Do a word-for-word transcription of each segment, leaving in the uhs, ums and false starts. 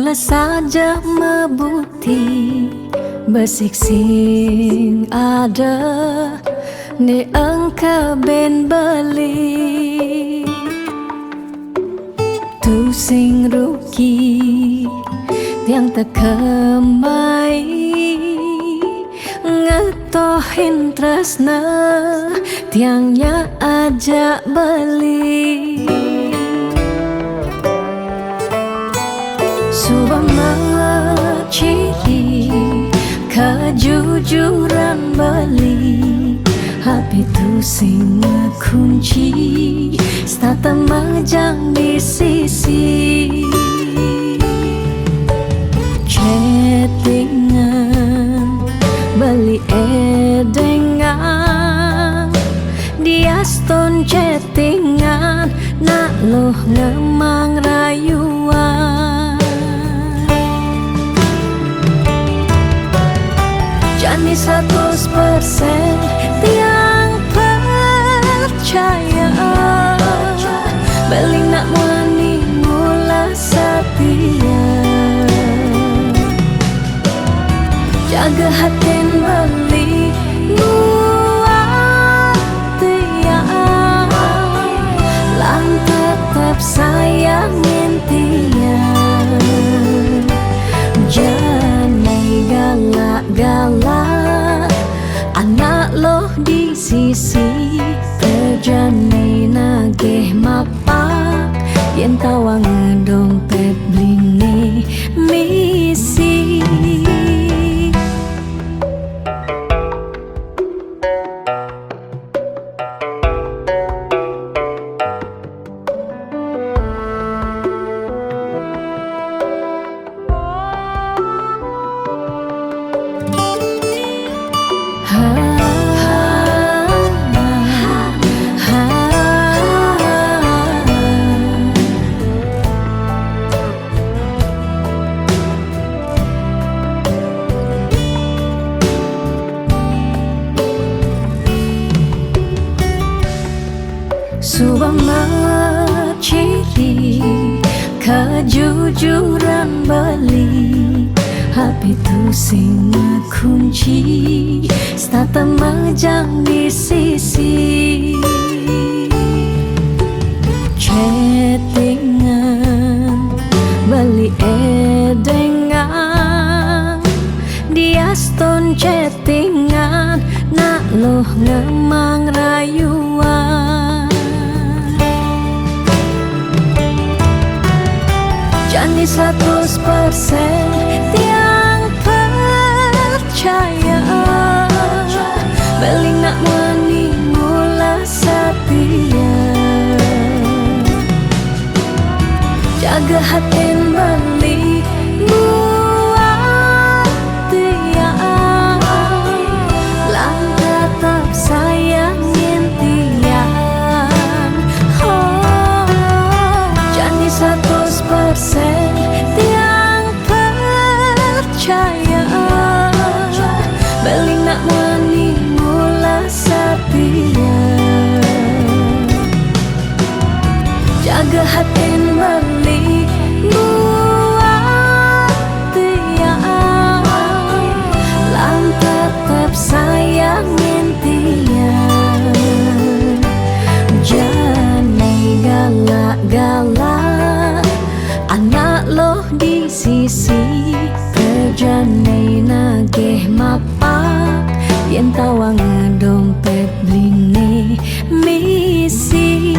Saja mabuti besik sing ada ne engka ben beli. Tu sing rugi tiang tekemai ngetohin tresna tiang nya aja beli. Suba mecili kejujuran beli, hati tu sing kunci, setata majang di sisi. Chattingan beli edengan, dia stone chattingan, nak loh ngemang rayuan. Jani seratus persen tiang percaya, beli nak muani mula setia. Jaga hatin beli buat tiang, lan tetap sayangin tiang. Jani galak-galak anak loh di sisi, terjani nagih mapak, yen tawang dompet beli ne misi. Suba mecili kejujuran beli, hati tu sing kunci, setata majang di sisi. Chattingan beli edengan, dia stone chattingan, nak loh ngemang rayuan. Jani seratus persen tiang percaya, beli nak muani mula setia. Jaga hatin beli buat tiang, lan tetap sayangin tiang. Oh, jani seratus persen tiang percaya, beli nak muani mula setia. Jaga hatin beli buat tiang, lan tetap sayangin tiang. Jani galak-galak anak loh di sisi, terjani nagih mapak, yen tawang dompet beli ne misi.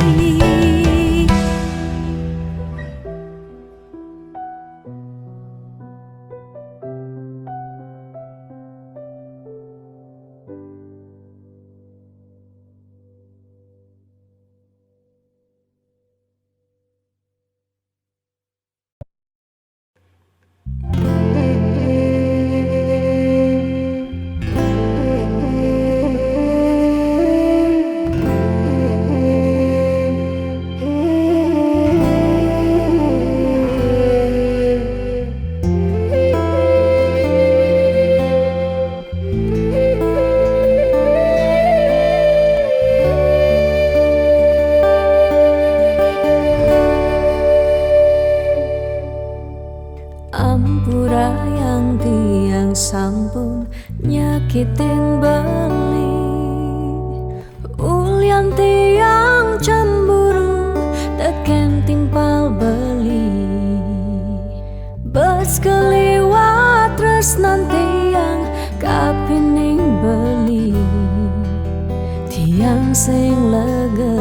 sing lega,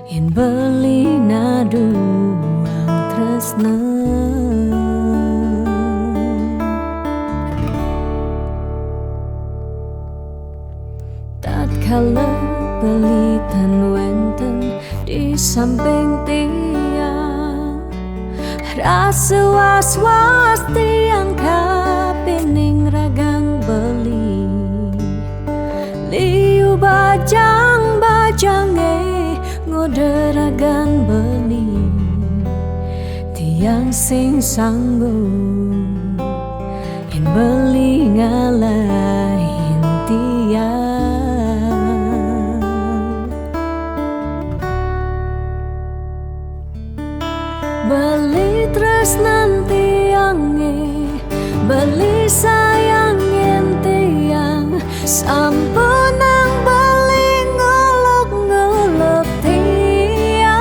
yen beli naduang tresna. Tatkala beli tan wenten di samping tiang, rasa was-was tiang kapining ragan beli. Liu bajang-bajange ngoda ragan beli, tiang sing sanggup yen beli ngalahin tiang. Beli tresnan tiange, beli sayangin tiang, sampunang beli nguluk-nguluk tiang.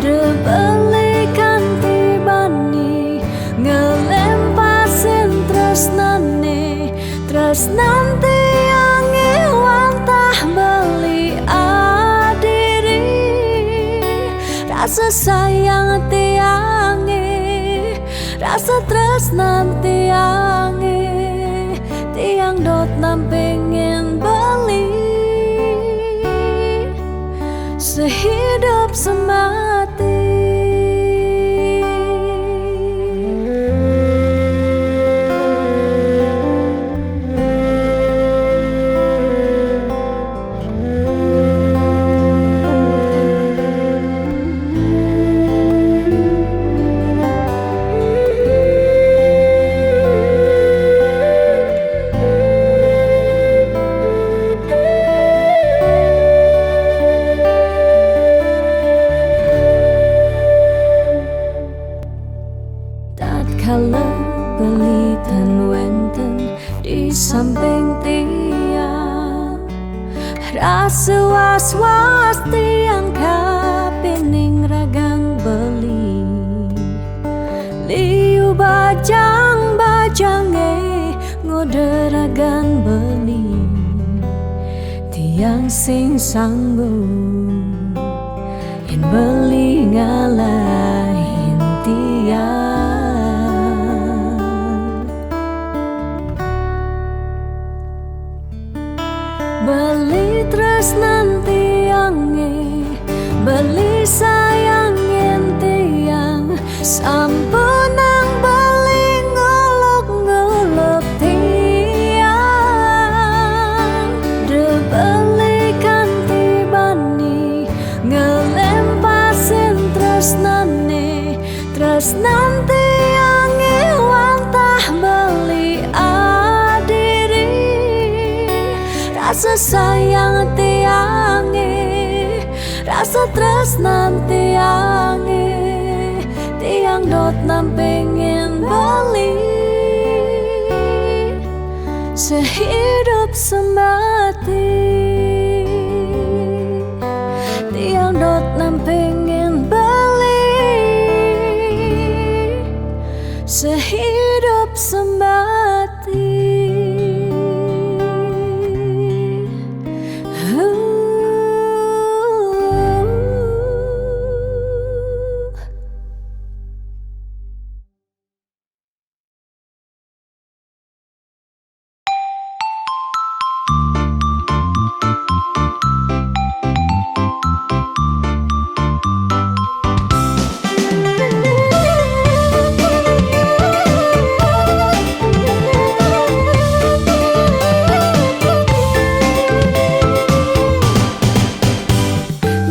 Da beli kanti bani ngelempasin tresnane, tresnan tiange wantah beli adiri. Rasa sayang tiange, rasa tresnan tiange, tiang dot nampengin beli sehidup semati. Tatkala beli tan wenten di samping tiang, rasa was-was tiang kapining ragan beli. Liu bajang-bajange ngoda ragan beli, tiang sing sanggup yen beli ngalahin tiang. Beli tresnan tiange, beli sayangin tiang, sampunang beli nguluk-nguluk tiang. Da beli kanti bani ngelempasin tresnane, tresnan tiange wantah beli adiri. Rasa sayang tiange, rasa tresnan tiange, tiang dot nampengin beli sehidup semati. Tiang dot nampengin beli sehidup semati.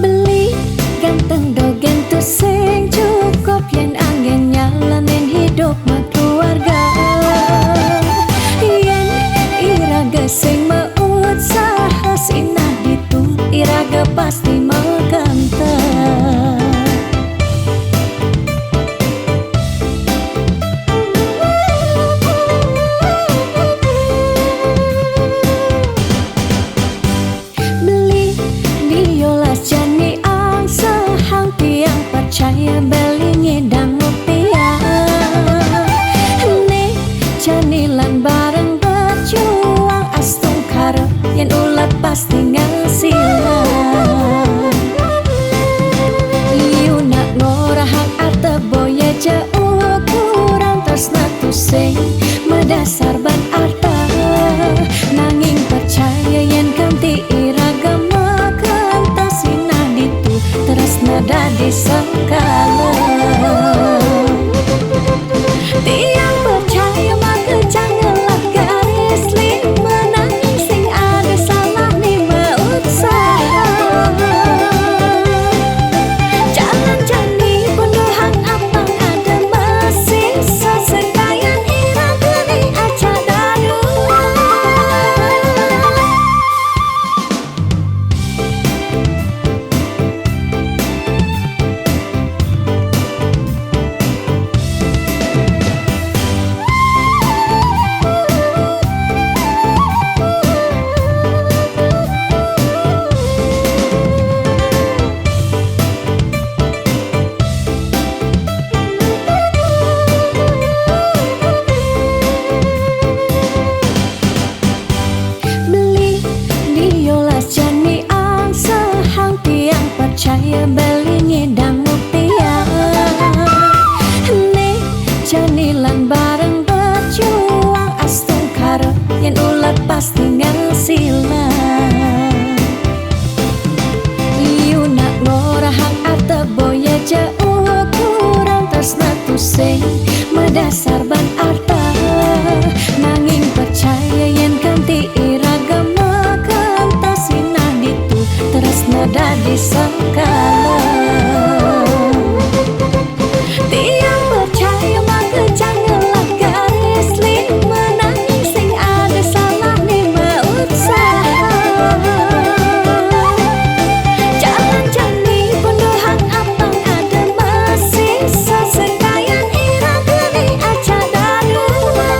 Beli ganteng dogen tu sing cukup yen anggen nyalanin hidup makeluarga. Yen iraga sing mausaha sinah ditu, iraga pasti maganteng. Beli diolas jani angsehang tiang percaya beli ngidang mutia. Ne jani lan bareng bejuang astungkara yen Pasti ngasilang. Yu nak ngorahang arta boya ja ukuran tresna tusing madasar ban arta. Nanging percaya yen kanti iraga makanta sinah ditu tresna dadi sengkala. Tiang percaya maka janganlah garis lima nanging sing ada salah ni mausaha. Jalan jani punduhang apang ada masih sesekayan ira keni aja dadua. Beli diolas jani angsehang tiang percaya beli ngidang mutiara. Ni jani lan bareng bejuang astungkara yen ulat pasti ngasilang. Yu nak ngorahang arta boya ja ukuran tresna tusing madasar ban arta. Nanging percaya yen kanti iraga makanta sinah ditu tresna dadi sengkala. Tiang percaya maka janganlah garis lima nanging sing ada salah ni mausaha. Jalan jani punduhang apang ada masih sesekayan ira keni aja dadua.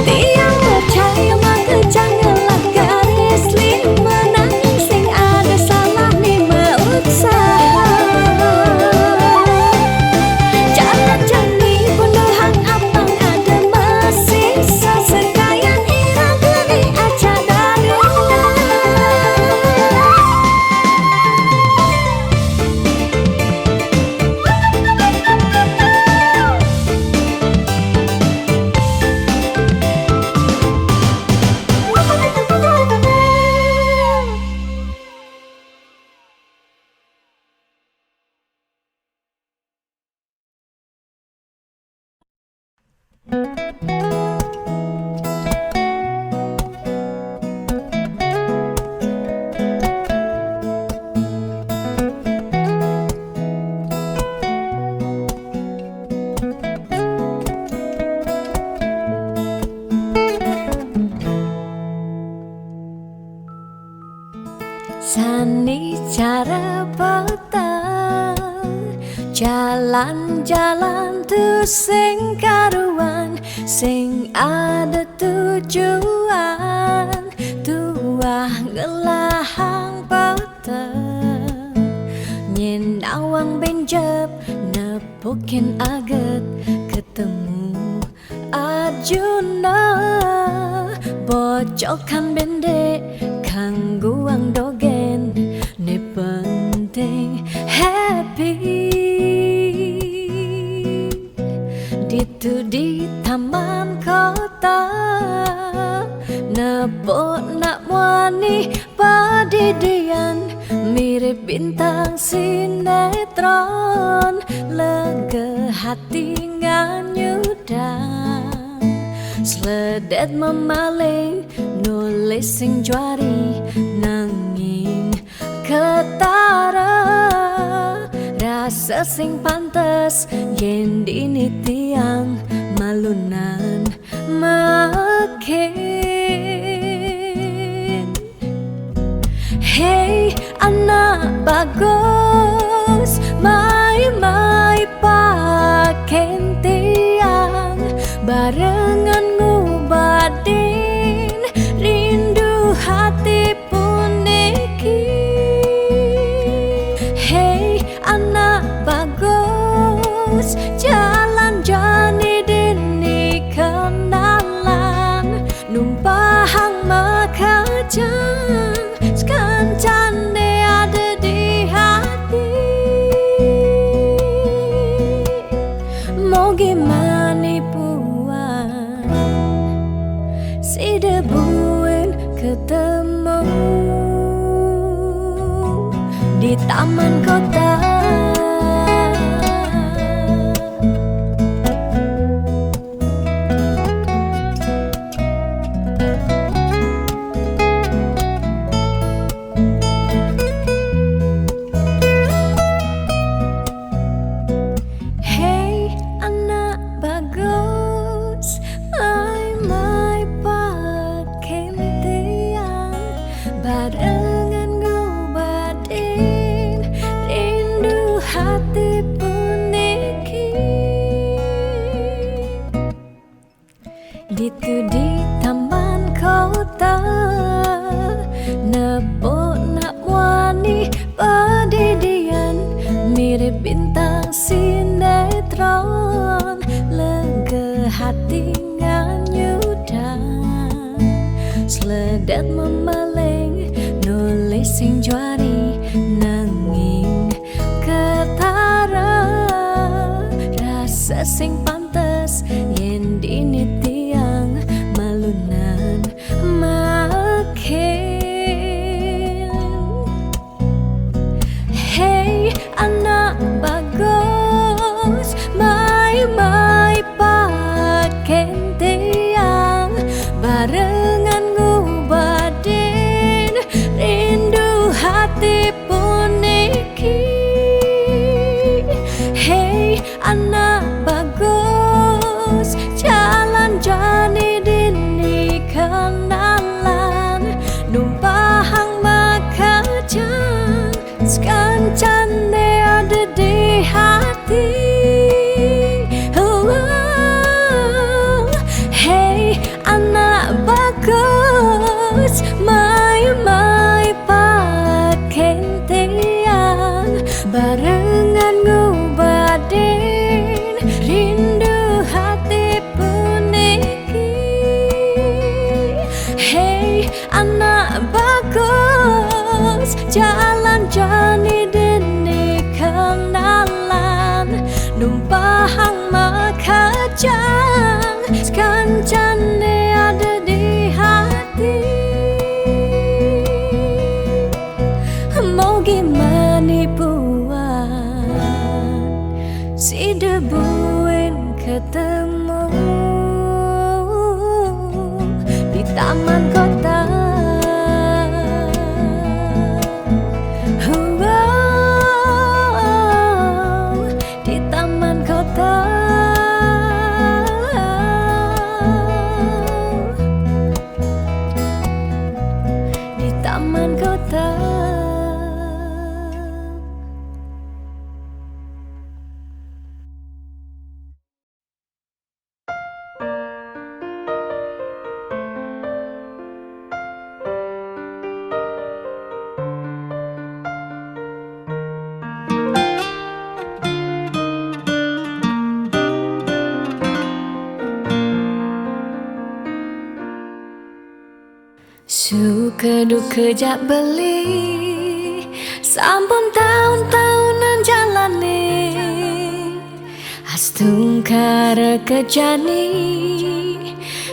Tiang percaya maka janganlah garis lima nanging sing ada salah ni mausaha. Jalan jani punduhang apang ada masih sesekayan ira keni aja dadua. Sani cara peta, jalan-jalan tu sing karuan, sing ada tujuan, tuah ngelahang peta. Nyen nawang benjep, nepukin aget, ketemu Arjuna, bocokan bendek, kangguang dogen, ne penting happy. Ditu di taman kota, nepuk nak muani padidian, mirip bintang sinetron, lega hati nganyudan. Sledet memaling, nulis sing juari, nanging ketara. Rasa sing pantes, yen dini tiang malunan makin. Hei anak bagus, mai-mai paken tiang, barengan ngubadin rindu hati puniki. Hei anak bagus, jalan jani dini kan Sida buin ketemu di taman kota. Hei anak bagus, mai-mai pat ken tiang, barengan ngubatin rindu hati puniki. Ditu di taman kota, nepuk nak wani padidian, mirip bintang sinetron, lega hati nganyudan. Sledek memaling, nulis sing juari, nanging ketara rasa sing pantes, yen dini tiang malunan makin. Hei anak bagus, mai-mai pat ken tiang, barengan ngubatin rindu hati puniki. Hei anak bagus, jalan jani dini kenalan, numpahang makajang, sekancane ada di hati. Oh, hei anak bagus, mai-mai pat ken tiang, barengan ngubatin rindu hati puniki. Hei anak bagus, jalan jani dini kenalan, numpahang makajang, sekancane ada di hati. Mogi mani puan, sida buin ketemu di taman kota. Wow, di taman kota. Di taman kota. Suka duka jak beli, sampun taun-taunan jalani. Astungkara kejani,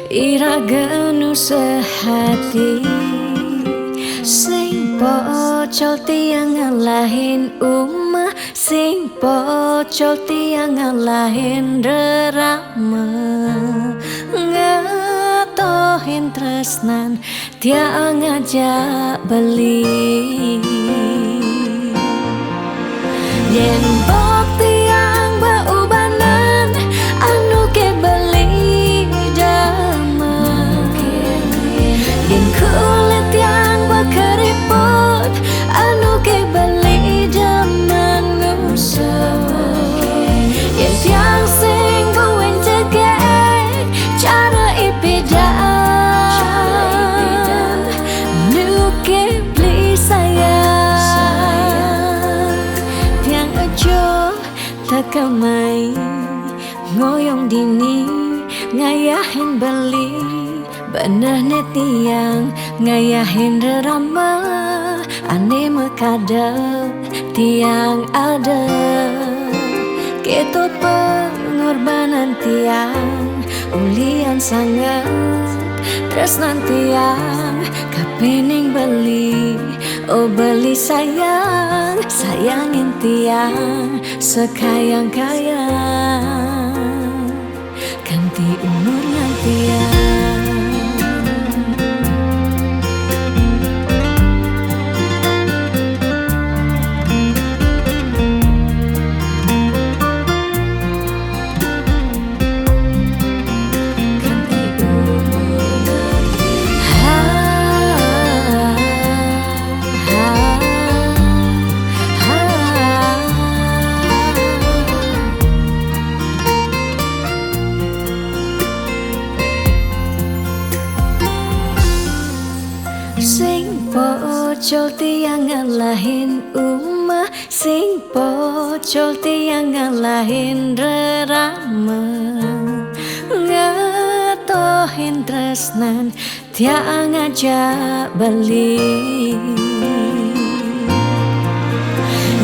iraga nu sehati. Sing pocol tiang ngalahin umah, sing pocol tiang ngalahin rerama. Ngetohin tresnan tiang ngajak beli. Yen bok tiang beubanan, anu ke beli demen. Yen kulit tiang bekeriput, anu ke beli demen ngusut. Yen tiang sing buin jegek, cara ipidan, nu ke beli sayang. Tiang aja teka mai ngoyong dini, ngayahin beli. Beneh ne tiang ngayahin rerama, ane makada tiang ada. Keto pengorbanan tiang, ulian sanget Tresnan tiang kapining beli, oh beli sayang, sayangin tiang sekayang-kayang. Kanti umur ngan tiang. Sing pocol tiang ngalahin uma, sing pocol tiang ngalahin rerama, ngatohin tresnan tiang ngajak beli.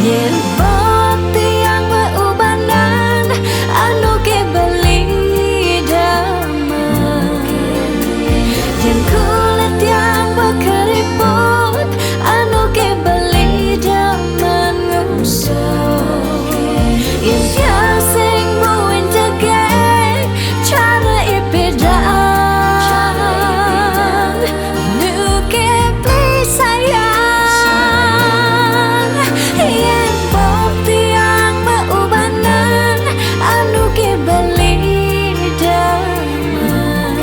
Yen bok tiang beubanan, anu ke beli demen. Yen kulit tiang bekeriput, anu ke beli demen ngusung. Yen tiang sing buin tege, cara ipe dang, nu ke beli sayang. Yen bok tiang beubanan, anu ke beli demen.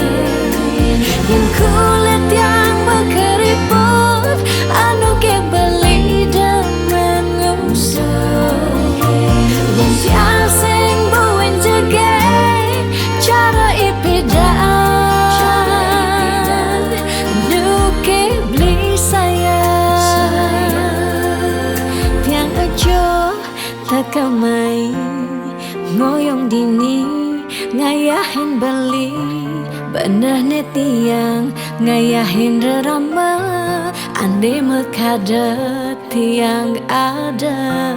Yen kulit tiang bekeriput, anu ke beli demen ngusung. Yen tiang sing buin tege, cara ipe dang, nu ke beli sayang. Tiang ajo tekamai ngoyong dini, ngayahin beli, beneh ne tiang ngayahin rerama, ande mekadet tiang ada.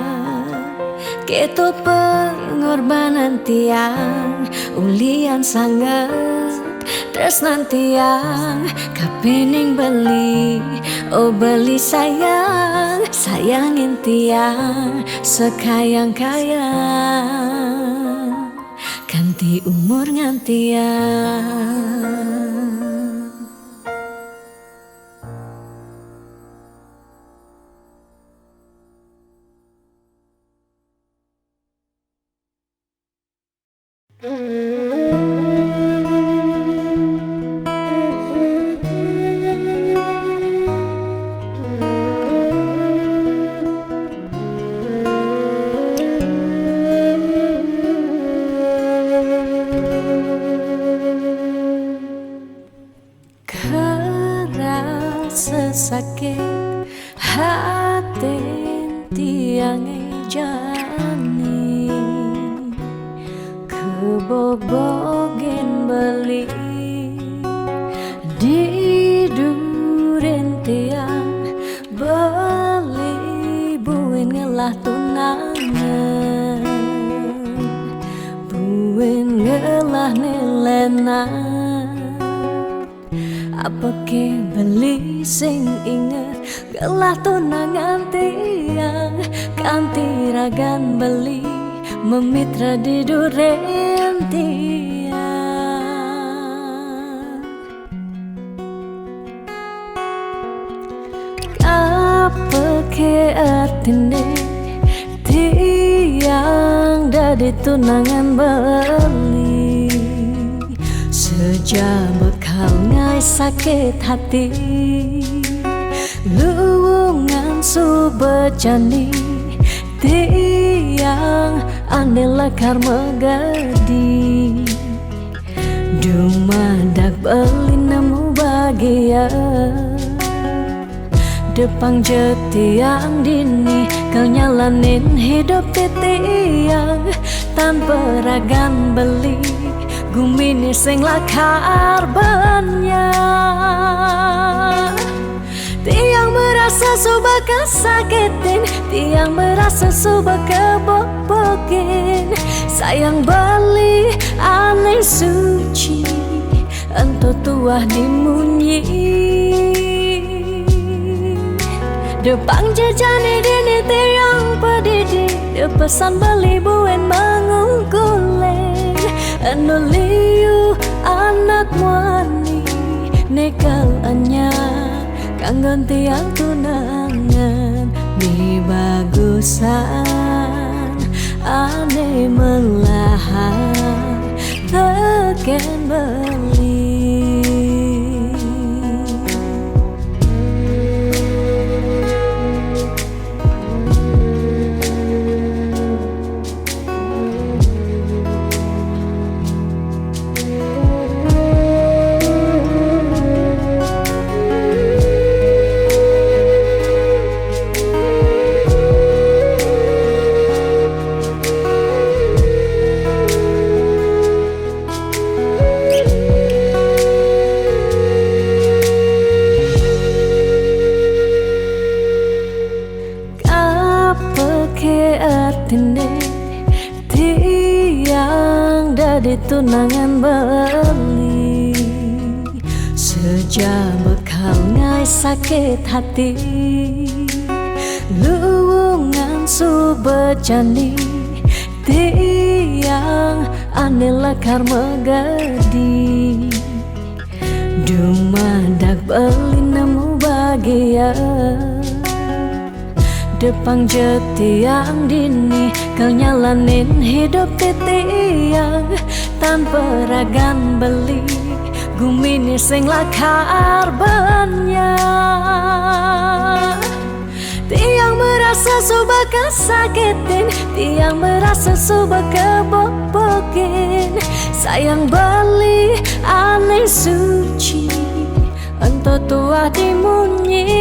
Keto pengorbanan tiang, ulian sanget tresnan tiang kapining beli, oh beli sayang, sayangin tiang sekayang-kayang, kanti umur ngan tiang. Kerasa sakit hatin tiang jani, kebobogin beli di duren tiang, beli buin ngelah tunangan, buin ngelah ne lenan. Apa ke beli sing inget, ngelah tunangan tiang, kanti ragan beli memitra di duren tiang. Apa ke artine tiang dadi tunangan beli? Sejabut kal ngai sakit hati, luungan suba jani, tiang ane lakar megedi. Dumadak beli nemu bagia. Depang je tiang dini, kal nyalanin hidup titiang. Tanpa ragan beli, gumi ni sing lakar benya. Tiang merasa suba kesakitin, tiang merasa suba kebobogin. Sayang beli ane suci, Ento tuah dimunyi. Depang jejani dini tiang pedidi, depesan beli buin mengungkuling. Enu liu anak muani, nikel enya kanggon tiang tunangan, mi bagusan ane melahan teken beli. Apa ke artine tiang dadi tunangan beli? Sejak bekal ngai sakit hati, luungan suba jani tiang ane lakar megadi. Dumadak beli nemu bagia. Depang je tiang dini kal nyalanin hidup ti tiang tanpa ragan beli. Gumi ni sing lakar benya. Tiang merasa suba kesakitin, tiang merasa suba kebobokin. Sayang beli ane suci, ento tuah dimunyi.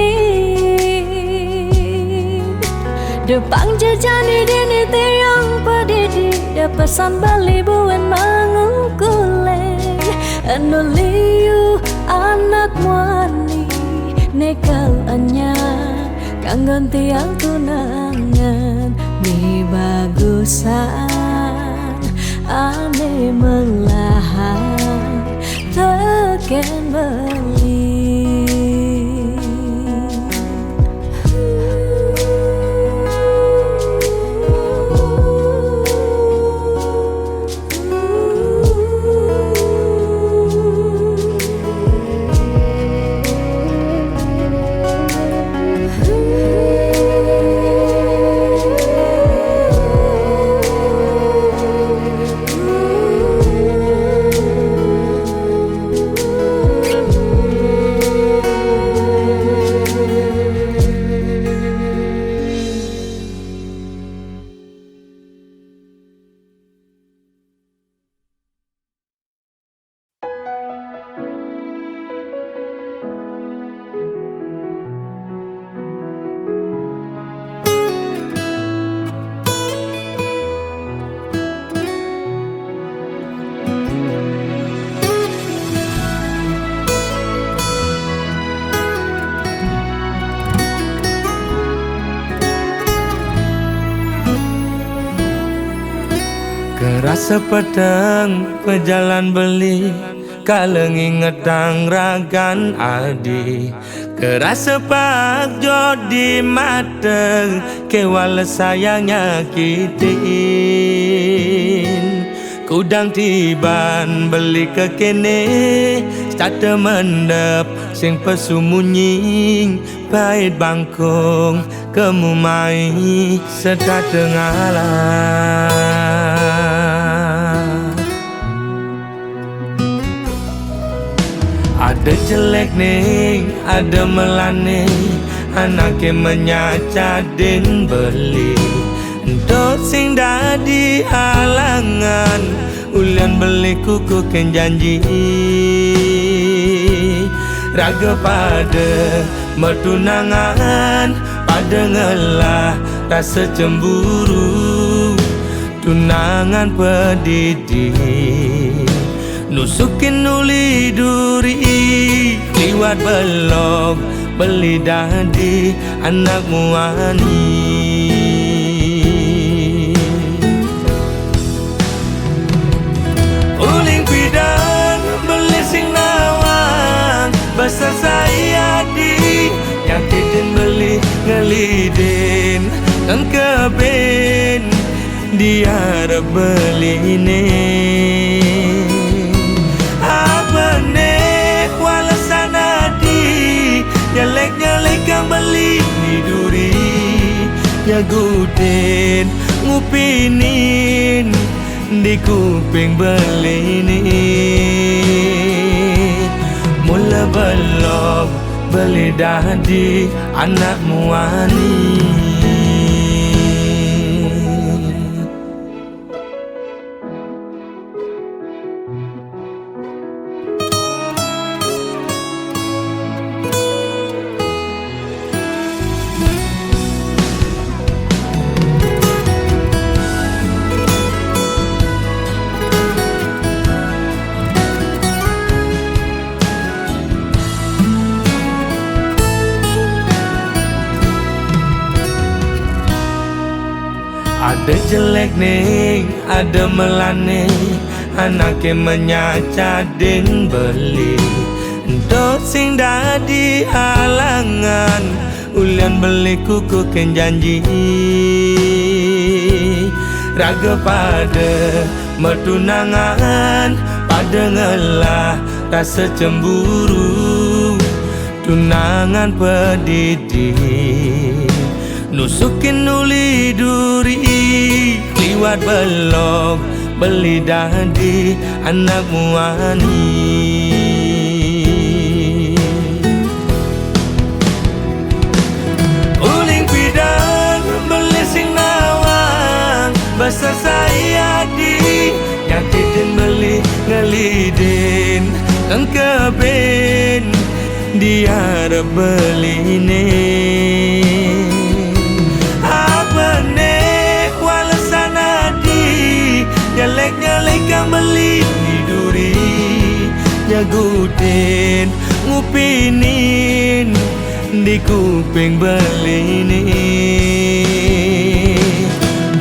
Depang jejani dini tiang pedidi, depesan beli buin mengungkuling. Enu liu anak muani, nikel enya kanggon tiang tunangan, mi bagusan ane melahan teken beli. Kerasa peteng bejalan beli, kala ngingetang ragan adi. Kerasa pak jot di mata, kewala sayang nyakitin. Kudang tiban beli ke kene, serata mendep sing pesumunyi, pait bangkung kemu mai serata ngala. Ada jelek ni, ada melane, anake menyachadin beli. Ento sing dadi alangan, ulian beli kukuhkan janji. Raga pada metunangan, pada ngelah rasa cemburu. Tunangan pedidi, nusukin uli duri, liwat belog beli dadi anak muani. Uling pidang beli sing Diarep beline. Abene walesan adi, nyelek-nyelek kang beli di duri, nyegutin ngupinin di kuping beline. Mula belog beli dadi anak muani. Ada jelek ning, ada melane, anake menyaca den beli. Ento sing dadi alangan, ulian beli kukukin janji. Raga pada metunangan, pada ngelah rasa cemburu. Tunangan pedidi, nusukin uli duri, liwat belog beli dadi anak muani. Uling pidan beli sing nawang, besesai adi, nyakitin beli ngelidin, engkebin diarep beline. Abene walesan adi, nyelek-nyelek kang beli di duri, nyegutin ngupinin di kuping beline.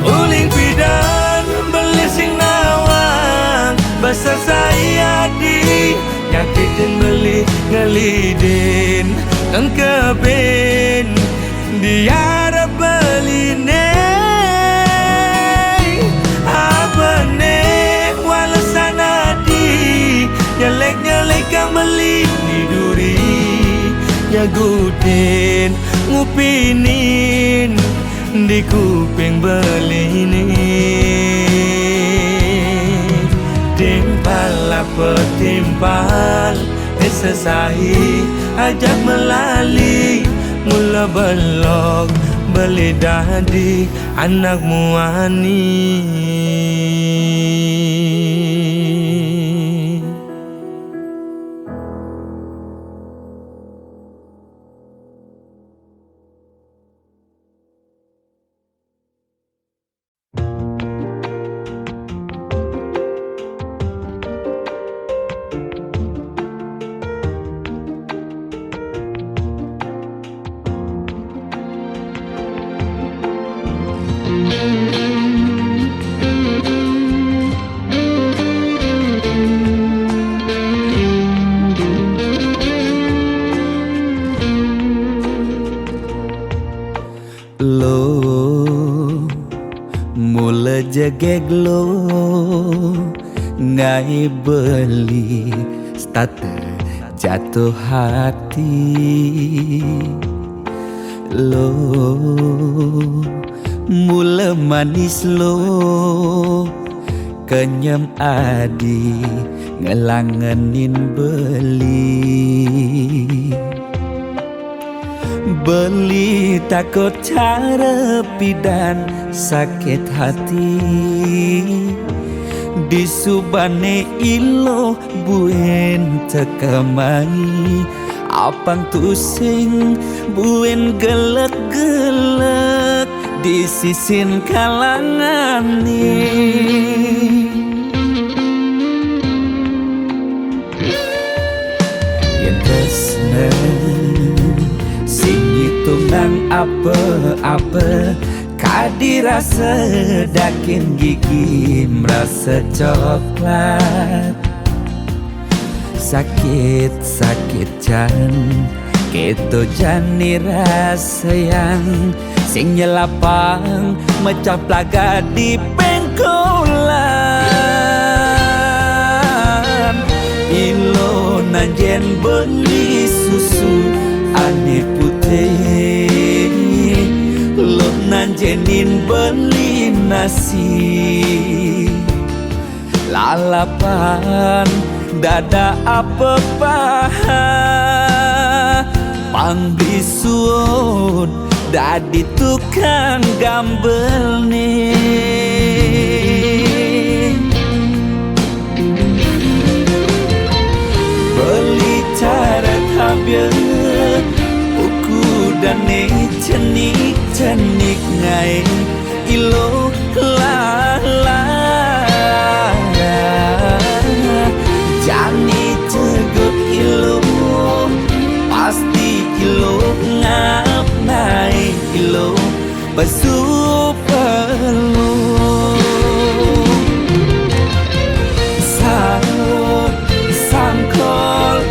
Uling pidan beli sing nawang, besesai adi, nyakitin beli ngelidin, engkebin diarep beline. Abene walesan adi, nyelek-nyelek kang beli di duri, nyegutin ngupinin di kuping beline. Timpal apa timpal, esesai aja melali, mula belog beli dadi anak muani. Lo, mula jegeg lo, ngai beli start jatuh hati. Lo, mula manis lo, kenyem adi ngelangenin beli. Beli takut cara pidan sakit hati. Disubane ilo buin tekemai, apang tusing buin gelek-gelek di sisin kalangane. Yen tresna sing ngitungang apa-apa, kadi rasa daging gigi merasa coklat. Sakit, sakit jan, keto jani rasayang, sing nyelapang mecah plaga di peng Kolan, ilo nan jen beli susu ane putih, lo nan jenin beli nasi. Lalapan dada apa paha, pang beli suud dadi tukang gambel ni. Beli cara tabia uku dane cenik-cenik ngai ilo lala. Jani cegut ilo, pasti ilo ngap nai ilo basu perlu. Saut sangkol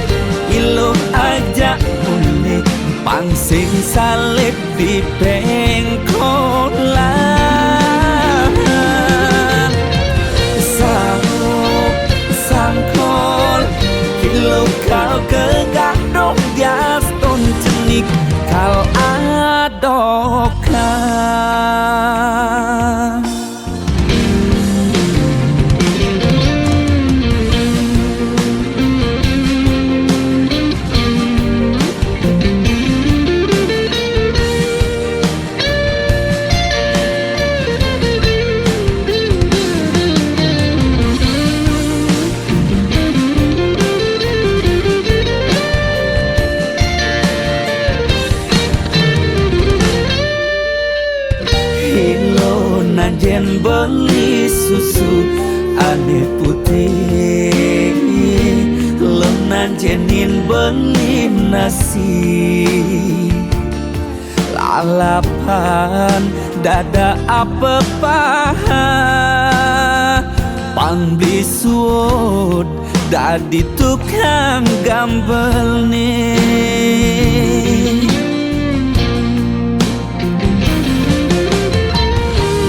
ilo aja boleh, pang sing salib di pengkolan. Saut sangkol ilo kau ke gandong dias ton cenik kal adokan. Ilo nan jen beli susu ane putih, lo nan jenin beli nasi. Lalapan dada apa paha, pang beli suud dadi tukang gambel ni.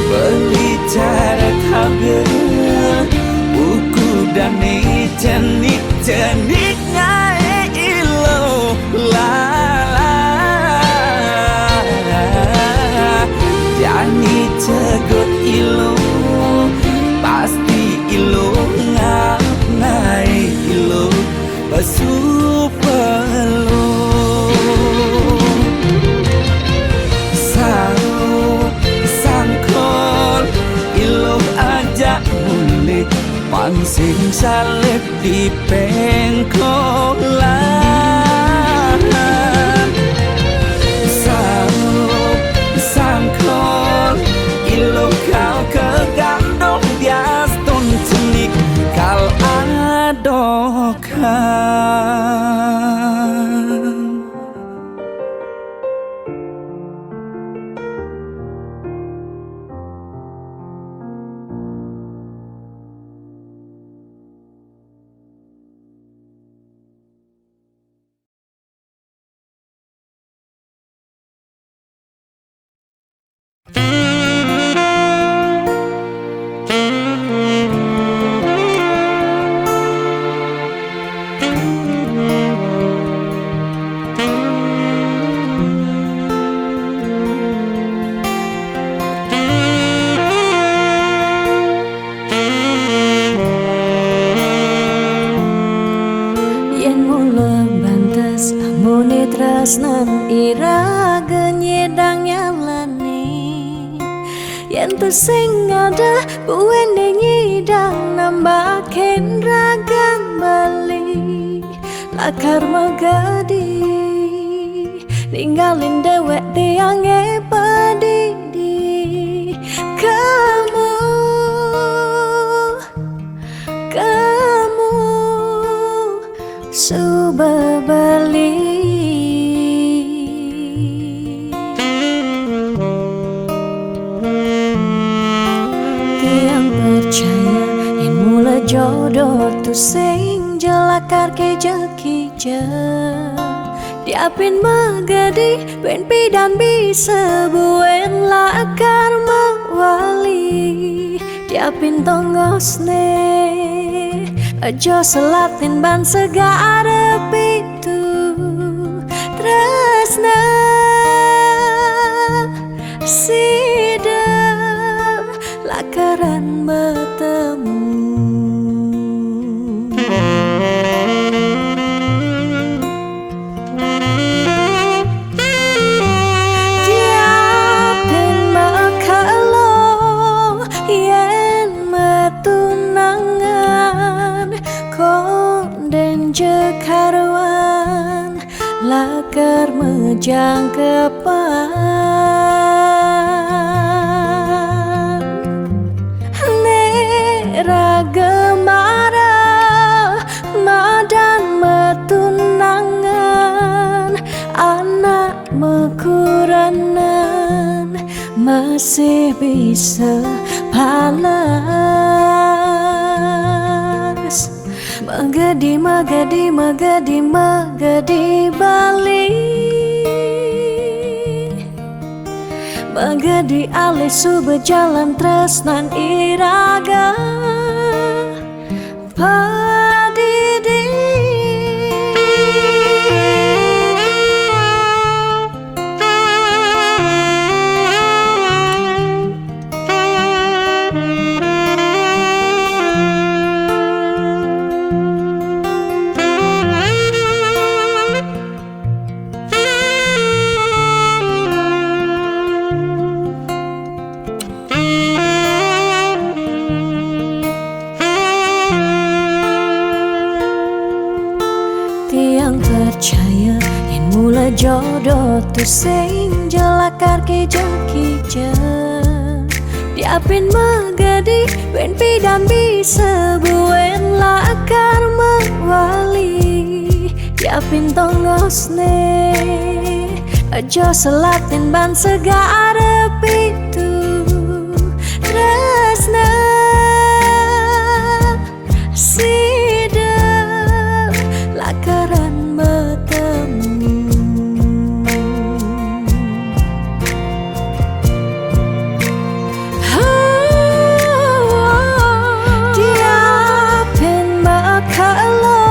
Beli cara tabia uku dane cenik-cenik ngai ilo lala. Jani cegut ilo, pasti ilo ngap nai ilo basu perlu. Saut sangkol ilo aja boleh, pang sing salib di pengkolan. Saut sangkol ilo kau ke gandong dias ton cenik kal adokan. Yen mula bantes amune tresnan ira genyedang nyalani. Yen tu sing ada buende nyidang nambahin ragan bali. Lakar magadi ninggalin dewek tiange padidi. Kamu, kamu suba bali. Tiang percaya yen mula jodoh tu sing jelakarke jeki. Diapin magadi ben pidan bisa buen lakar mawali. Yapin tongosne, aja selatin ban segara pitu. Tresna sida lakaran betemu. Diapin makalo yen matunangan, konden jekaruan lakar mejangkepan. Nek raga marah madan matunangan, anak mekuranan masih bisa palas. Magedi, magedi, magedi, magedi bali. Magedi alih suba jalan tresnan iraga padidi. Tiang percaya yen mula jodoh tu sing jelakar kija-kija. Diapin magedi, wen pidan bisa buen lakar mawali. Diapin tongosne, aja selatin ban segara pitu. Tresna sida lakaran betemu. Diapin makalo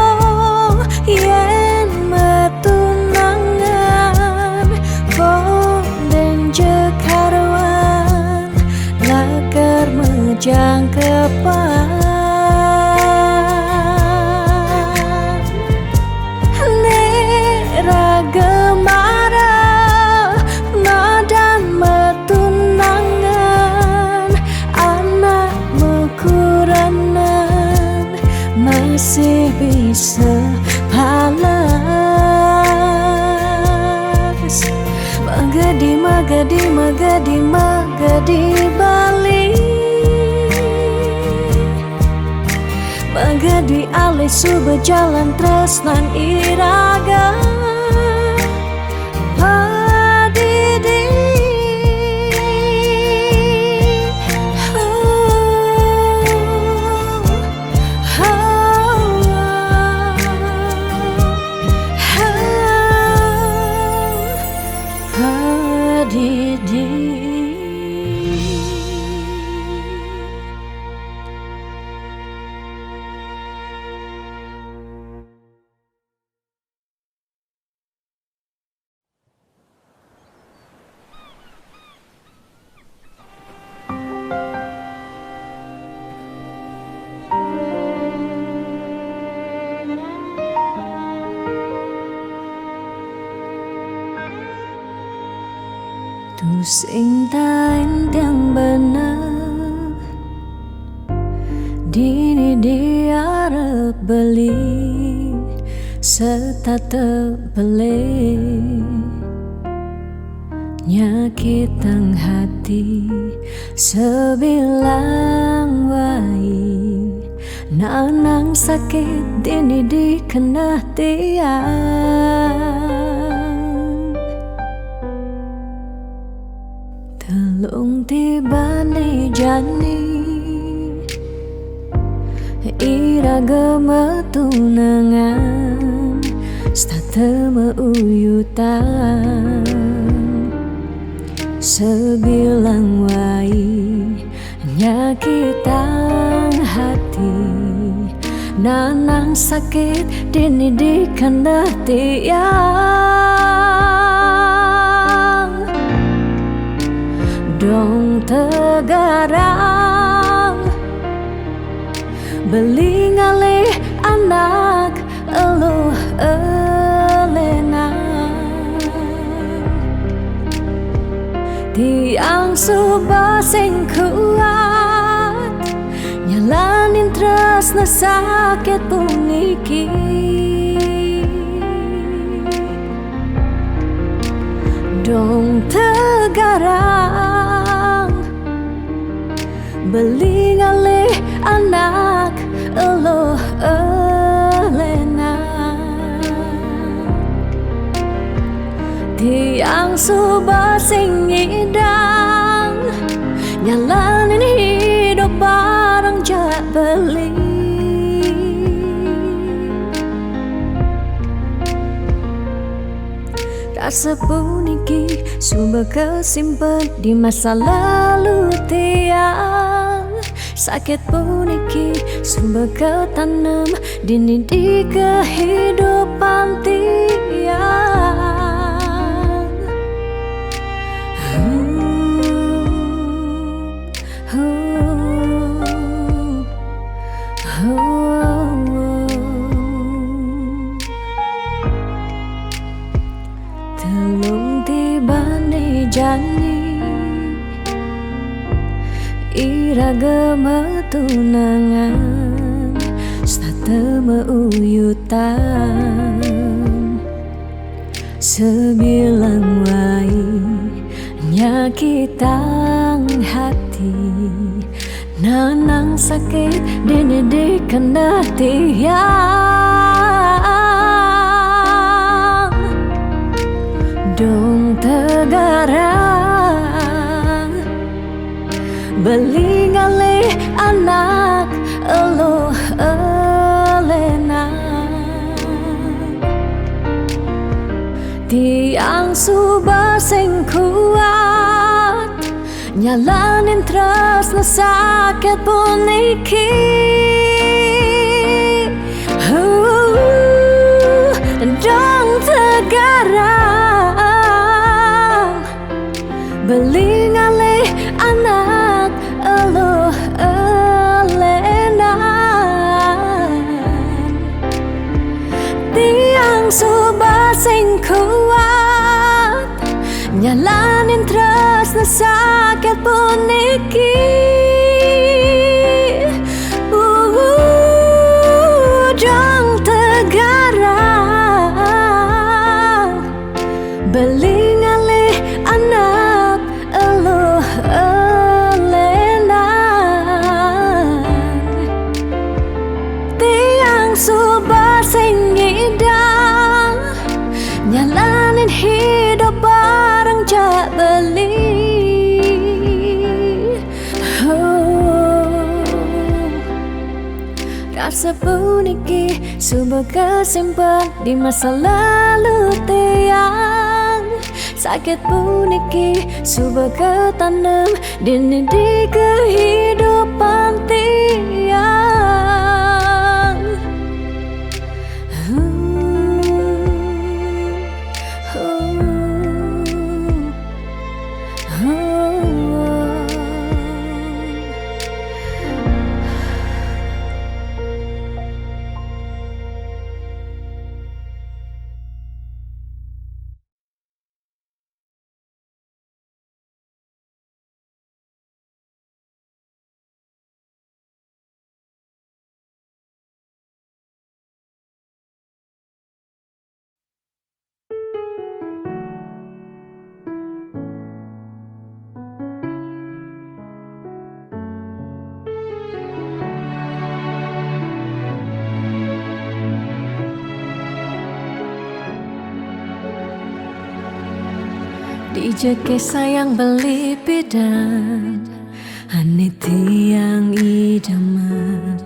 yen matunangan, konden jekaruan lakar mejangkepan. Nek raga marah madan matunangan, anak mekuranan masih bisa palas. Magedi, magedi, magedi, magedi bali. Magedi alih suba jalan tresnan iraga padidi. Padidi. Tusing tain tiang beneh, dini diarep beli setata pelih. Nyakitang hati sebilang wai, nanang sakit dini dikenah tiang. Telung tibane jani iraga matunangan, setata mauyutan. Sebilang wai Nyakitang hati, nanang sakit dini di kandang tiang. Dong tegarang, beli ngalih anak eluh elenan. Tiang suba sing kuat, nyalanin tresna sakit puniki. Dong tegarang, beli ngalih anak eluh elenan. Tiang suba sing ngidang, nyalanin hidup bareng jak beli. Rasa puniki suba kasimpen di masa lalu tiang. Sakit puniki suba katanem dini di kehidupan tiang. Telung tiban di jani, iraga matunangan, serta mauyutan. Sabilang wai nyakitang hati, nanang sakit dini di kandang tiang. Dong tegarang, beli ngalih anak eluh elenan. Tiang suba sing kuat, nyalanin tresna sakit puniki. Huh, dong tegarang, beli ngalih anak eluh elenan. Tiang suba sing kuat, nyalanin tresna sakit puniki. Uh, dong tegarang, beli ngalih anak eluh elenan. Tiang suba sing ngidang, nyalanin hidup bareng jak beli. Oh, rasa puniki suba kasimpen di masa lalu tiang. Sakit puniki suba katanem dini di kehidupan tiang. Dija ke sayang beli pidan, ane tiang idaman.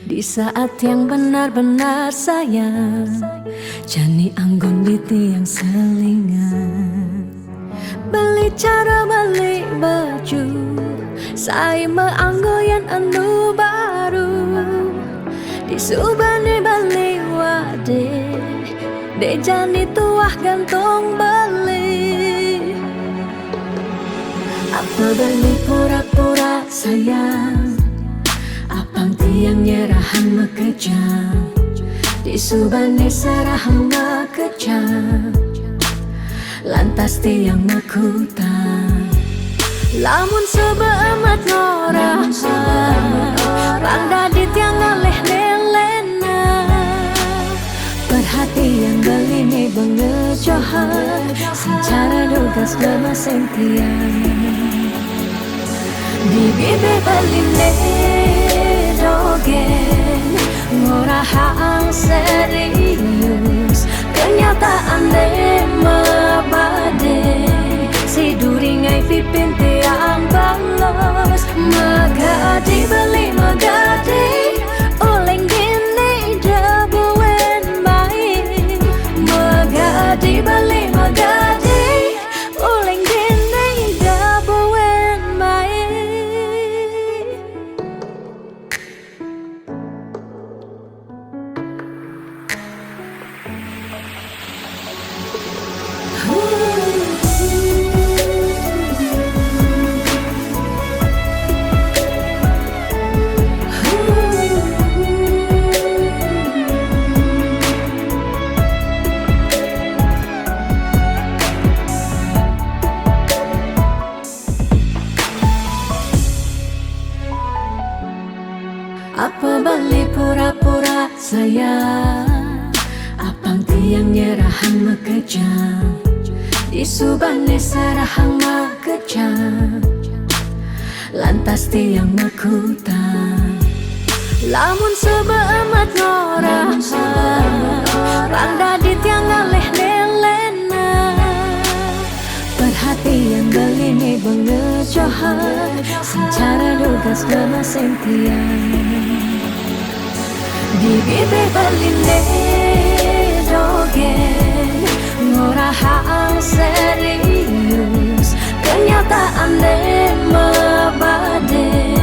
Di saat yang benar-benar sayang, jani anggon di tiang selingan. Beli cara beli baju, Sai meh anggo ian anu baru, disubané beli wadé, dé jani tuah gantung beli. Apa beli pura-pura sayang, apang tiang nyerahang makejang, disubané serahang makejang. Lantas tiang mekutang, lamun suba amat ngorahang, pang dadi tiang ngalih né léna. Perhatian beliné bangejohan, sing cara dugas bemeseng tiang. Di bibih beliné dogén, ngorahang serius, kenyataané mabadé. Siduri ngai pipin tiang balos, magadi beli magadi, uling dini da buin mai. Magadi beli magadi, uling dini da buin mai. Apa beli pura-pura sayang, apang tiang nyerahang makejang, disubané serahang makejang. Lantas tiang mekutang, lamun suba amat ngorahang, pang dadi tiang ngalih né léna. Perhatian beliné bangejohan, sing cara dugas bemeseng tiang. Di bibih beliné dogén, ngorahang serius, kenyataané mabadé.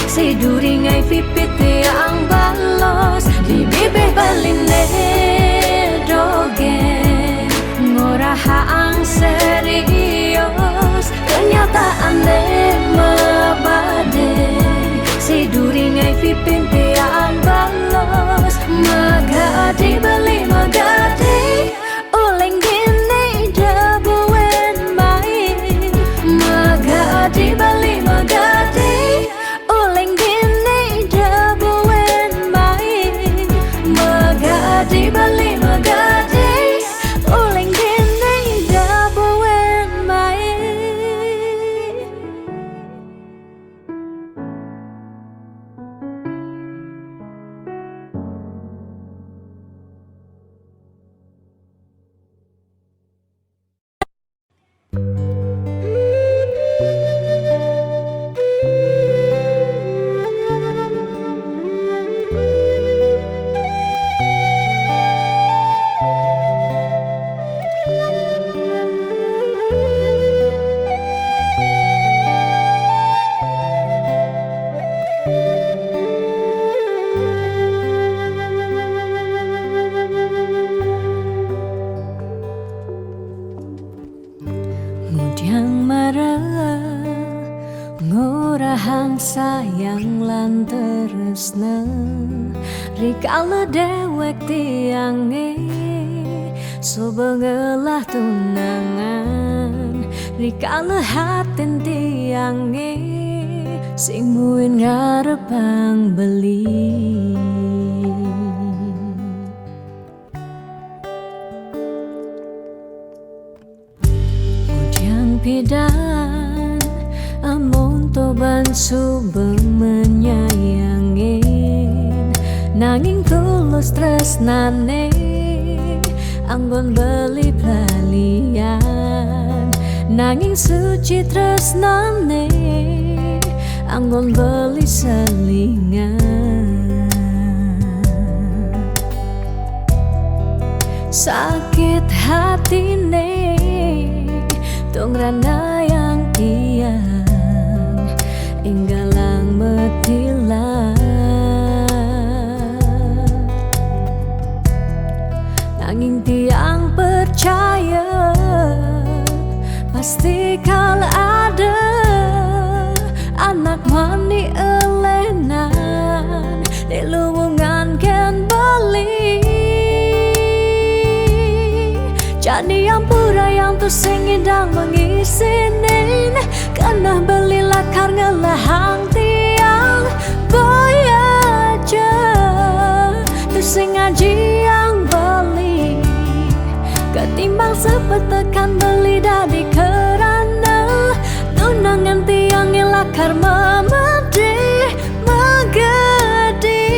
Siduri ngai pipin tiang balos, di bibih beliné dogén, ngorahang serius, kenyataané mabadé. Siduri ngai pipin tiang balos, magadi beli magadi, uling dini da buin mai. Magadi beli magadi, uling dini da buin mai. Magadi beli magadi, uling dini da buin mai. Ngudiang mara ngorahang sayang lan tresna, rikala déwék tiangé suba ngelah tunangan, rikala hatin tiangé sing muin ngarepang beli. Ngudiang pidan amun toban suba manyayangin, nanging tulus tresnané anggon beli pelalian, nanging suci tresnané anggon beli selingan. Sakit hatiné tongranayang tiang, ing Pasti kal ada anak mandi elenan di luwungan ken beli. Jani ampura yang tu sing idang mengisinin, keneh beli lakar ngelahang tiang. Boya ja tu sing aji yang beli, ketimbang sepetekan beli dadi kerana tunangan tiang ngelakar memedih megedi.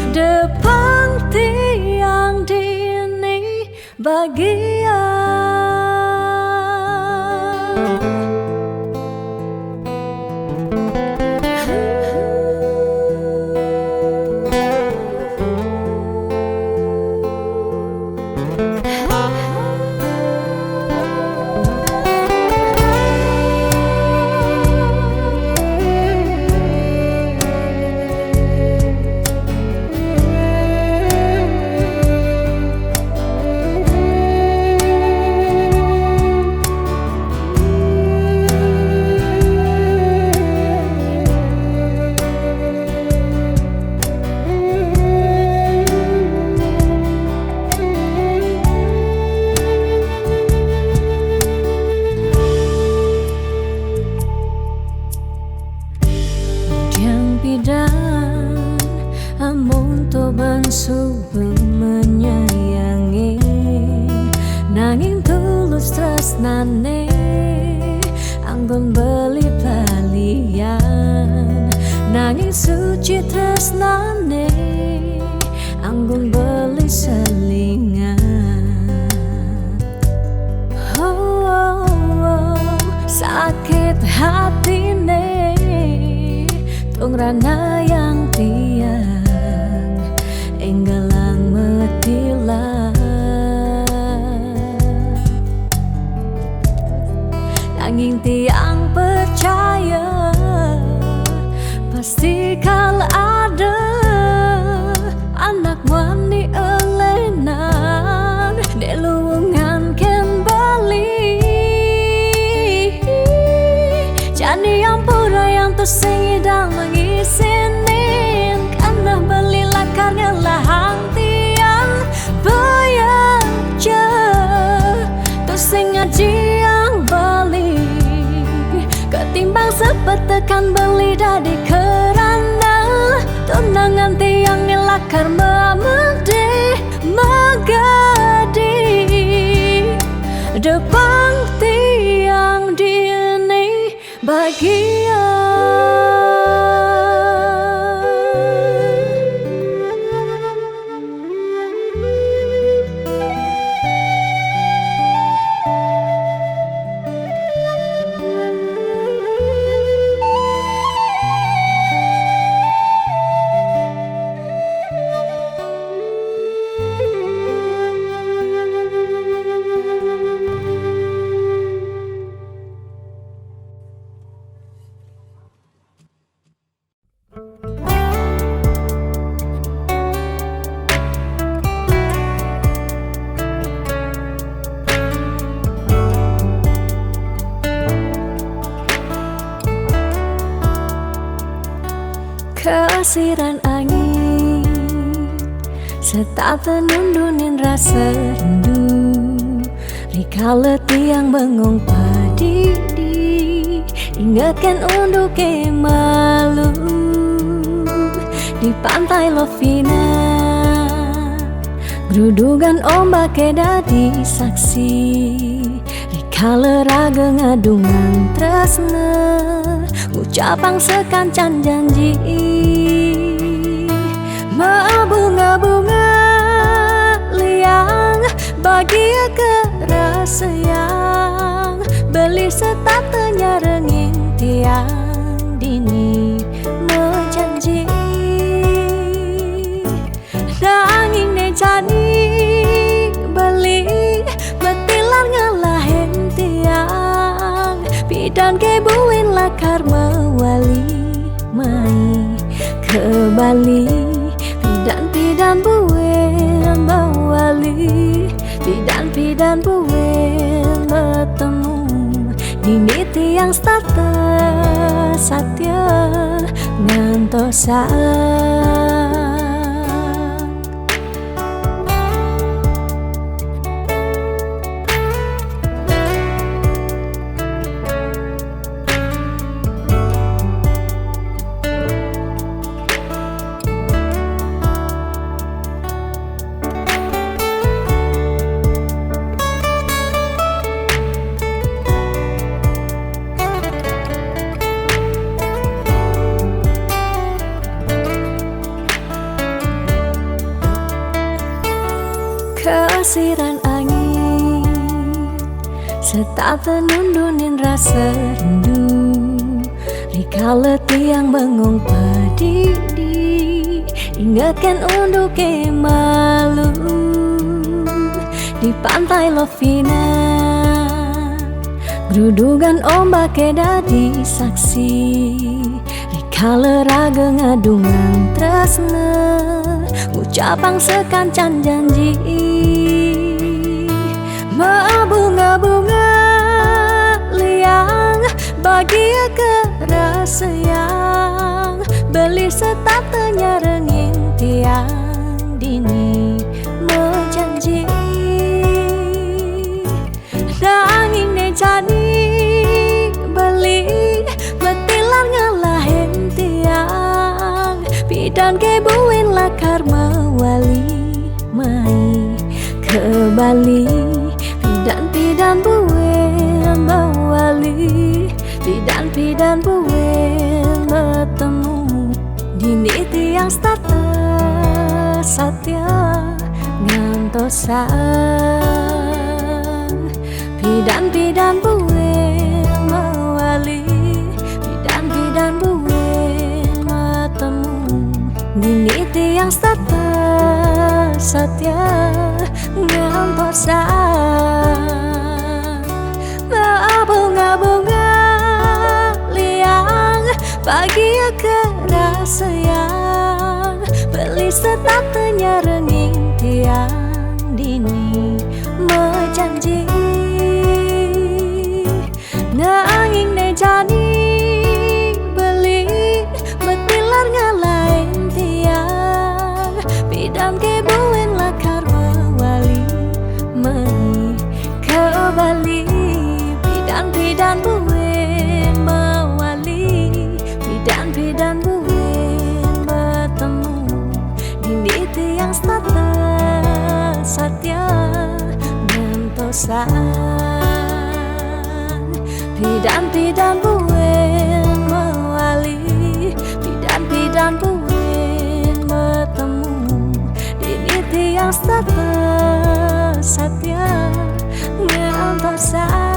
Depang tiang dini bagia. Yang pidan amun to bansu menyayangi, nanging tulus tresnane anggun beli palian, nanging suci tresnane anggun beli selingan. Oh, oh, oh, sakit hatine tungrana yang tiang enggelang metilah. Nanging tiang percaya pasti kal ada anak mani elenan di luwungan ken beli. Jani ampura yang tu sing idang mengisinin, keneh beli lakar ngelahang tiang. Boya ja tu sing aji yang beli, ketimbang sepetekan beli dadi kerana tunangan tiang ngelakar memedih megedi. Depang tiang dini bagia. Kesiran angin setata nundunin rasa rindu. Rikala tiang bengong padidi, ingatkan unduke malu di pantai Lovina. Grudugan ombake dadi saksi. Rikala raga ngadungan tresna, ngucapang sekancan janji. Mabunga-bunga liang, bagia kerasayang, beli setata nyarengin tiang dini mejanji. Nanging ne jani beli metilar ngelahin tiang, pidan ke buin lakar mewali mai ke Bali. Pidan-pidan buin mewali, pidan-pidan buin metemu. Ini tiang setata satia ngantosan. Kesiran angin setata nundunin rasa rindu. Rikala tiang bengong pedidi, ingatkan unduke malu di Pantai Lovina. Grudungan ombake dadi saksi. Rikala raga ngadungan tresna, ngucapang sakancan janji. Mabunga-bunga liang, bagia kerasayang, beli setata nyarengin tiang dini majanji. Nanging ne jani beli matilar ngalahin tiang, pidan ke buin lakar mawali mai ke Bali. Pidan-pidan buin mawali, pidan-pidan buin matemu. Dini tiang setata satia ngantosan. Pidan-pidan buin mawali, pidan-pidan buin matemu. Dini tiang setata satia ngantosan. Mabunga-bunga liang, bagia kerasayang, beli setata nyarengin tiang dini majanji. Nanging ne jani beli matilar ngalahin tiang, pidan ke buin lakar mawali mai ke Bali. Pidan-pidan buin mawali, pidan-pidan buin matemu. Dini tiang setata satia ngantosan. Pidan-pidan buin mawali, pidan-pidan buin matemu. Dini tiang setata satia ngantosan.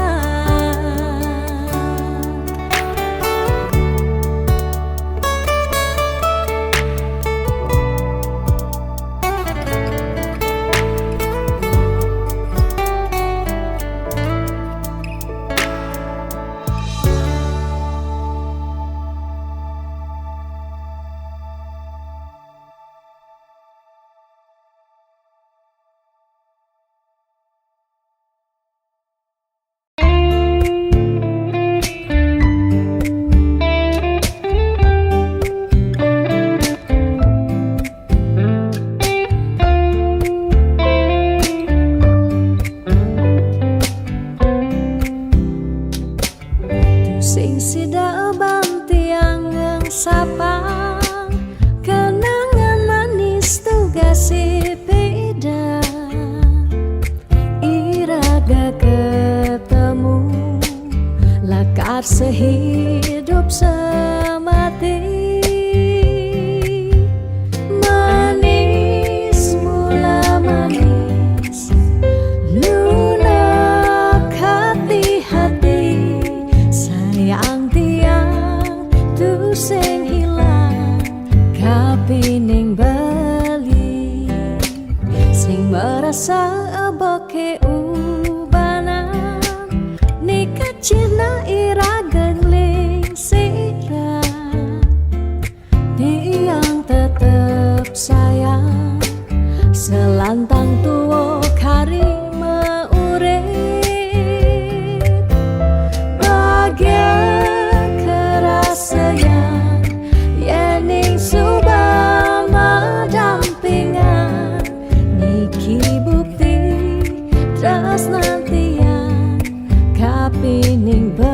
Tusing sida ban tiang ngengsapang kenangan manis tugas sepeda. Iraga ketemu lakar sehidup semati. Manis mula manis, lunak hati-hati, sayang tiang tusing hilang kapining beli. Sing marasa abake ubanan, nika cihna iraga nglingsir tresnan tiang kapining beli.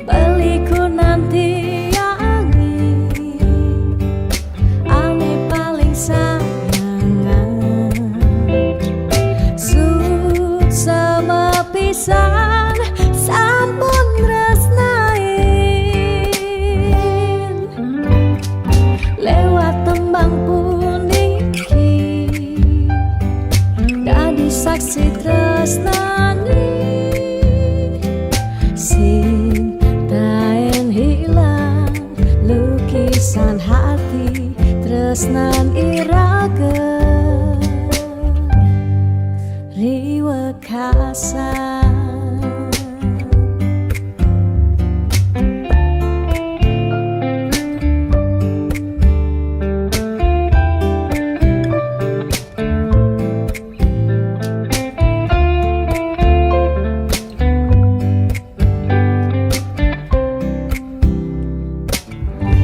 Beli ku nan tiang ni, ane paling sayangan. Suksma pisan sampun tresnain. Lewat tembang puniki, dadi saksi tresnani sing taen hilang. Lukisan hati tresnan iraga ri wekasan.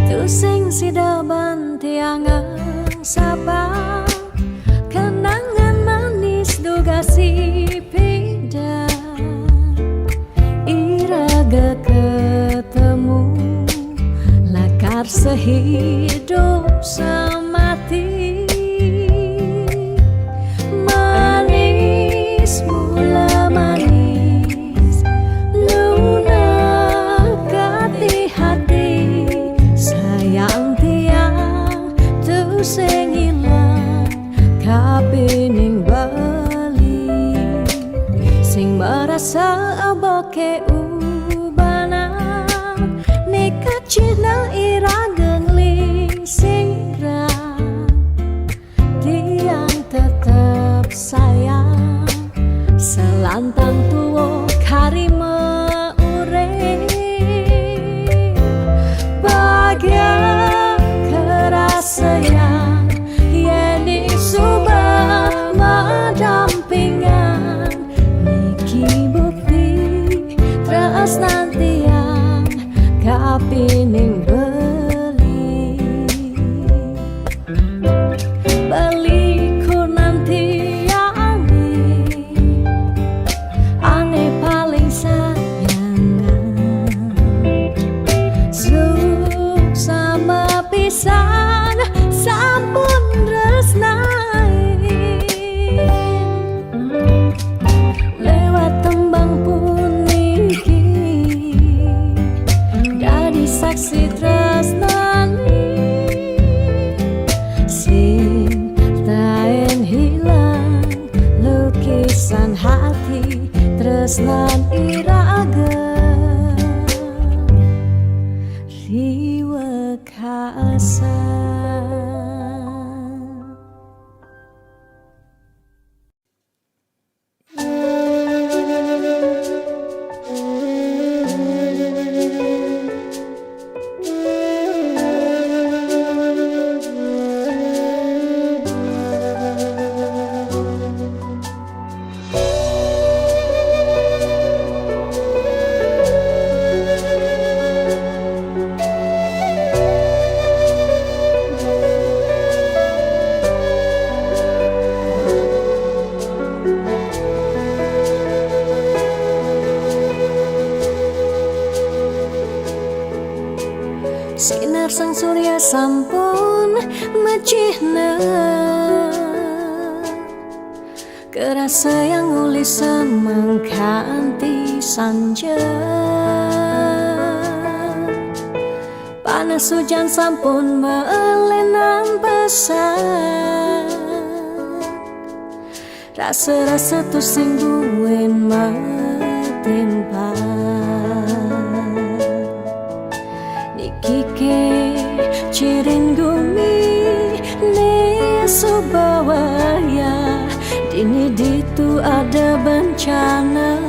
Tusing sida ban tiang ngengsapa kenangan manis dugasipida. Iraga ketemu lakar sehidup semati. Manis mula manis, lunak ati hati. Sayang tiang tusing ilang kapining beli. Sing marasa aboke ubanan, nika cihna iraga nglingsira. Tiang tetep sayang, selantang tua kari maurip. Bagia kerasayang, yen suba madampingan. Niki bukti tresnan tiang kapining beli. Beli ku nan tiang ni, ane paling sayangan. Suksma pisan sampun tresnain. Lewat tembang puniki, dadi saksi tresnani sing taen hilang. Lukisan hati tresnan iraga ri wekasan. Sinar sang surya sampun mecihna. Kerasayang uli semeng kanti sanja. Panas ujan sampun melenan pesan. Rasa-rasa tusing buin matimpa. Niki ke cirin gumi ne suba wayah, dini ditu ada bencana.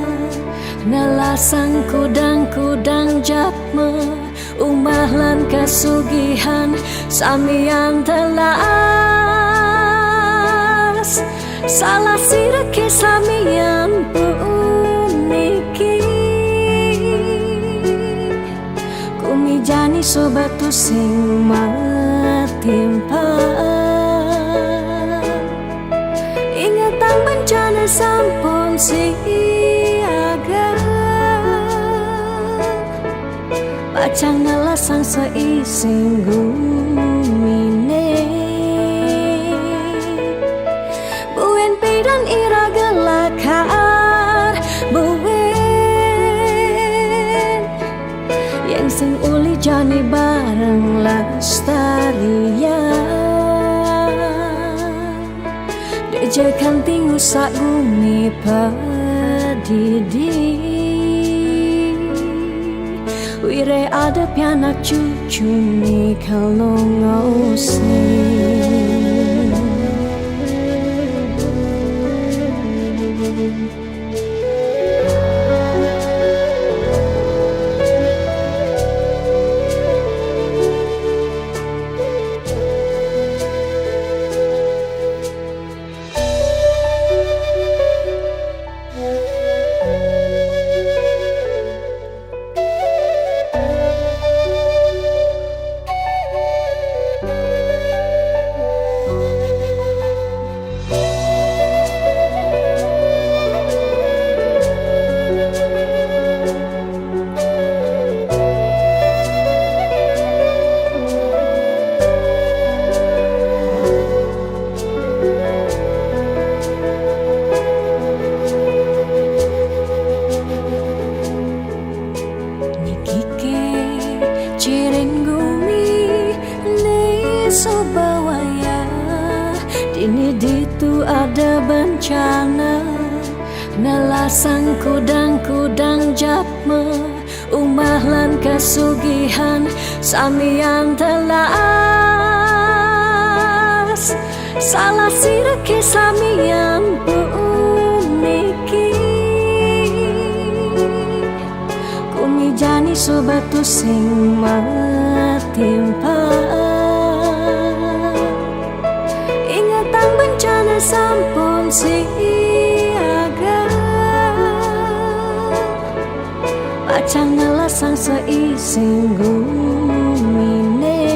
Nelasang kudang-kudang jatma, umah lan kasugihan samian telas. Salah sira ke samian puniki. Gumi jani suba tusing matimpa. Sampun siaga, pacang nelasang seisin gumine. Buen pidan iraga lakar, buen yang sing uli jani bareng lestarian. Deje kanting usak gumi padidi. Wire ada pianak cucu ni kalau ngausi. Niki ke ciring gumi ni sobawaya, dini ditu ada bencana, nelasang kudang-kudang japma, umah lan kasugihan samian telas. Salah sira ke samian puniki. Gumi jani sobatu sing matimpa. Ingetang bencana sampun siaga. Pacang nelasang seisin gumine.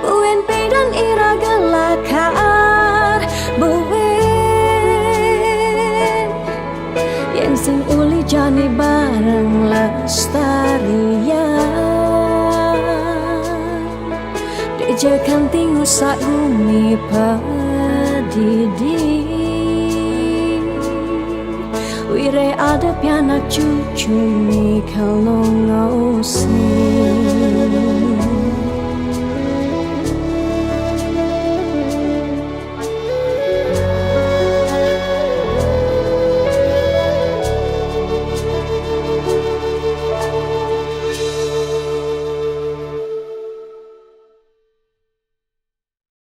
Buen pidan iraga lakar, buen yang sing uli jani bareng lestarian. Deje kanting usak gumi padidi. Wire ada pianak cucu ni kalau ngausi.